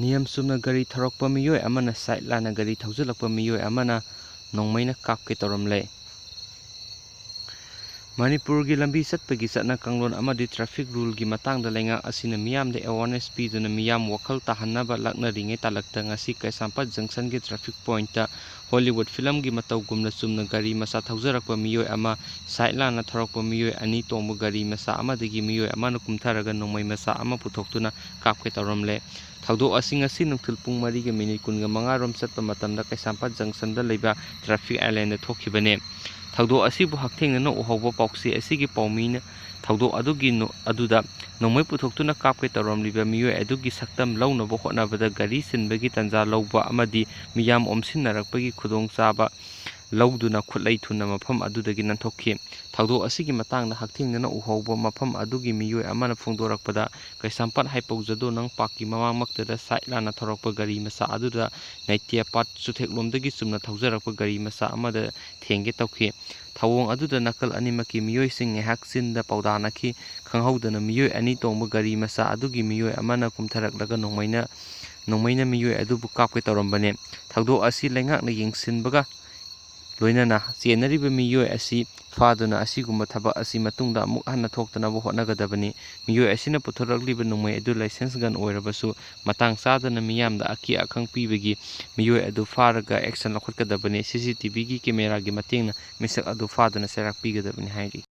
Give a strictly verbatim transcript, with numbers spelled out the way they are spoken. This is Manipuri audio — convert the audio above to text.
ꯅꯤꯌꯝ ꯆꯨꯝꯅ ꯒꯥꯔꯤ ꯊꯧꯔꯛꯄ ꯃꯤꯑꯣꯏ ꯑꯃꯅ ꯁꯥꯏꯠ ꯂꯥꯟꯅ ꯒꯥꯔꯤ ꯊꯧꯖꯤꯜꯂꯛꯄ ꯃꯤꯑꯣꯏ ꯑꯃꯅ ꯅꯣꯡꯃꯩꯅ ꯀꯥꯞꯀꯦ ꯇꯧꯔꯝꯂꯦ꯫ ꯃꯅꯤꯄꯨꯔꯒꯤ ꯂꯝꯕꯤ ꯆꯠꯄꯒꯤ ꯆꯠꯅ ꯀꯥꯡꯂꯣꯟ ꯑꯃꯗꯤ ꯇ꯭ꯔꯥꯐꯤꯛ ꯔꯨꯜꯒꯤ ꯃꯇꯥꯡꯗ ꯂꯩꯉꯥꯛ ꯑꯁꯤꯅ ꯃꯤꯌꯥꯝꯗ ꯑꯦꯋꯥꯔꯅꯦꯁ ꯄꯤꯗꯨꯅ ꯃꯤꯌꯥꯝ ꯋꯥꯈꯜ ꯇꯥꯍꯟꯅꯕ ꯂꯥꯛꯅꯔꯤꯉꯩ ꯇꯥꯂꯛꯇ ꯉꯁꯤ ꯀꯩꯁꯥꯝꯄꯥꯠ ꯖꯪꯁꯟꯒꯤ ꯇ꯭ꯔꯥꯐꯤꯛ ꯄꯣꯏꯟꯠꯇ ꯍꯣꯂꯤꯋꯨꯗ ꯐꯤꯂꯝꯒꯤ ꯃꯇꯧꯒꯨꯝꯅ ꯆꯨꯝꯅ ꯒꯥꯔꯤ ꯃꯆꯥ ꯊꯧꯖꯔꯛꯄ ꯃꯤꯑꯣꯏ ꯑꯃ, ꯁꯥꯏꯠ ꯂꯥꯟꯅ ꯊꯧꯔꯛꯄ ꯃꯤꯑꯣꯏ ꯑꯅꯤ ꯇꯣꯡꯕ ꯒꯥꯔꯤ ꯃꯆꯥ ꯑꯃꯗꯒꯤ ꯃꯤꯑꯣꯏ ꯑꯃꯅ ꯀꯨꯝꯊꯔꯒ ꯅꯣꯡꯃꯩ ꯃꯆꯥ ꯑꯃ ꯄꯨꯊꯣꯛꯇꯨꯅ ꯀꯥꯞꯀꯦ ꯇꯧꯔꯝꯂꯦ꯫ ꯊꯧꯗꯣꯛ ꯑꯁꯤ ꯉꯁꯤ ꯅꯨꯡꯊꯤꯜ ꯄꯨꯡ ꯃꯔꯤꯒ ꯃꯤꯅꯤꯠ ꯀꯨꯟꯒ ꯃꯉꯥ ꯔꯣꯝ ꯆꯠꯄ ꯃꯇꯝꯗ ꯀꯩꯁꯥꯝꯄꯥꯠ ꯖꯪꯁꯟꯗ ꯂꯩꯕ ꯇ꯭ꯔꯥꯐꯤꯛ ꯑꯥꯏꯂꯦꯟꯗ ꯊꯣꯛꯈꯤꯕꯅꯤ꯫ ꯊꯧꯗꯣꯛ ꯑꯁꯤꯕꯨ ꯍꯛꯊꯦꯡꯅꯅ ꯎꯍꯧꯕ ꯄꯥꯎꯆꯦ ꯑꯁꯤꯒꯤ ꯄꯥꯎꯃꯤꯅ ꯊꯧꯗꯣꯛ ꯑꯗꯨꯒꯤ ꯅꯣ-, ꯑꯗꯨꯗ ꯅꯣꯡꯃꯩ ꯄꯨꯊꯣꯛꯇꯨꯅ ꯀꯥꯞꯀꯦ ꯇꯧꯔꯝꯂꯤꯕ ꯃꯤꯑꯣꯏ ꯑꯗꯨꯒꯤ ꯁꯛꯇꯝ ꯂꯧꯅꯕ ꯍꯣꯠꯅꯕꯗ ꯒꯥꯔꯤ ꯆꯤꯟꯕꯒꯤ ꯇꯥꯟꯖꯥ ꯂꯧꯕ ꯑꯃꯗꯤ ꯃꯤꯌꯥꯝ ꯑꯣꯝꯁꯤꯟꯅꯔꯛꯄꯒꯤ ꯈꯨꯗꯣꯡꯆꯥꯕ ꯂꯧꯗꯨꯅ ꯈꯨꯠꯂꯩ ꯊꯨꯅ ꯃꯐꯝ ꯑꯗꯨꯗꯒꯤ ꯅꯥꯟꯊꯣꯛꯈꯤ꯫ ꯊꯧꯗꯣꯛ ꯑꯁꯤꯒꯤ ꯃꯇꯥꯡꯗ ꯍꯛꯊꯦꯡꯅꯅ ꯎꯍꯧꯕ ꯃꯐꯝ ꯑꯗꯨꯒꯤ ꯃꯤꯑꯣꯏ ꯑꯃꯅ ꯐꯣꯡꯗꯣꯔꯛꯄꯗ, ꯀꯩꯁꯥꯝꯄꯥꯠ ꯍꯥꯏꯄꯧ ꯖꯗꯣ ꯅꯪ ꯄꯥꯔꯛꯀꯤ ꯃꯃꯥꯡꯃꯛꯇꯗ ꯁꯥꯏꯠ ꯂꯥꯟꯅ ꯊꯧꯔꯛꯄ ꯒꯥꯔꯤ ꯃꯆꯥ ꯑꯗꯨꯗ ꯅꯩꯇꯦꯄꯥꯠ ꯆꯨꯊꯦꯛꯂꯣꯝꯗꯒꯤ ꯆꯨꯝꯅ ꯊꯧꯖꯔꯛꯄ ꯒꯥꯔꯤ ꯃꯆꯥ ꯑꯃꯗ ꯊꯦꯡꯒꯦ ꯇꯧꯈꯤ꯫ ꯊꯧꯑꯣꯡ ꯑꯗꯨꯗ ꯅꯥꯀꯜ ꯑꯅꯤꯃꯛꯀꯤ ꯃꯤꯑꯣꯏꯁꯤꯡ ꯉꯥꯏꯍꯥꯛ ꯆꯤꯟꯗ ꯄꯥꯎꯗꯥꯅꯈꯤ꯫ ꯈꯪꯍꯧꯗꯅ ꯃꯤꯑꯣꯏ ꯑꯅꯤ ꯇꯣꯡꯕ ꯒꯥꯔꯤ ꯃꯆꯥ ꯑꯗꯨꯒꯤ ꯃꯤꯑꯣꯏ ꯑꯃꯅ ꯀꯨꯝꯊꯔꯛꯂꯒ ꯅꯣꯡꯃꯩꯅ, ꯅꯣꯡꯃꯩꯅ ꯃꯤꯑꯣꯏ ꯑꯗꯨꯕꯨ ꯀꯥꯞꯀꯦ ꯇꯧꯔꯝꯕꯅꯤ꯫ ꯊꯧꯗꯣꯛ ꯑꯁꯤ ꯂꯩꯉꯥꯛꯅ ꯌꯦꯡꯁꯤꯟꯕꯒ ꯂꯣꯏꯅꯅ ꯆꯦꯟꯅꯔꯤꯕ ꯃꯤꯑꯣꯏ ꯑꯁꯤ ꯐꯥꯗꯨꯅ ꯑꯁꯤꯒꯨꯝꯕ ꯊꯕꯛ ꯑꯁꯤ ꯃꯇꯨꯡꯗ ꯑꯃꯨꯛ ꯍꯟꯅ ꯊꯣꯛꯇꯅꯕ ꯍꯣꯠꯅꯒꯗꯕꯅꯤ꯫ ꯃꯤꯑꯣꯏ ꯑꯁꯤꯅ ꯄꯨꯊꯣꯔꯛꯂꯤꯕ ꯅꯣꯡꯃꯩ ꯑꯗꯨ ꯂꯥꯏꯁꯦꯟꯁ ꯒꯟ ꯑꯣꯏꯔꯕꯁꯨ ꯃꯇꯥꯡ ꯆꯥꯗꯅ ꯃꯤꯌꯥꯝꯗ ꯑꯀꯤ ꯑꯈꯪ ꯄꯤꯕꯒꯤ ꯃꯤꯑꯣꯏ ꯑꯗꯨ ꯐꯥꯔꯒ ꯑꯦꯛꯁꯟ ꯂꯧꯈꯠꯀꯗꯕꯅꯤ꯫ ꯁꯤ ꯁꯤ ꯇꯤ ꯚꯤꯒꯤ ꯀꯦꯃꯦꯔꯥꯒꯤ ꯃꯇꯦꯡꯅ ꯃꯤꯁꯛ ꯑꯗꯨ ꯐꯥꯗꯨꯅ ꯆꯩꯔꯥꯛ ꯄꯤꯒꯗꯕꯅꯤ ꯍꯥꯏꯔꯤ꯫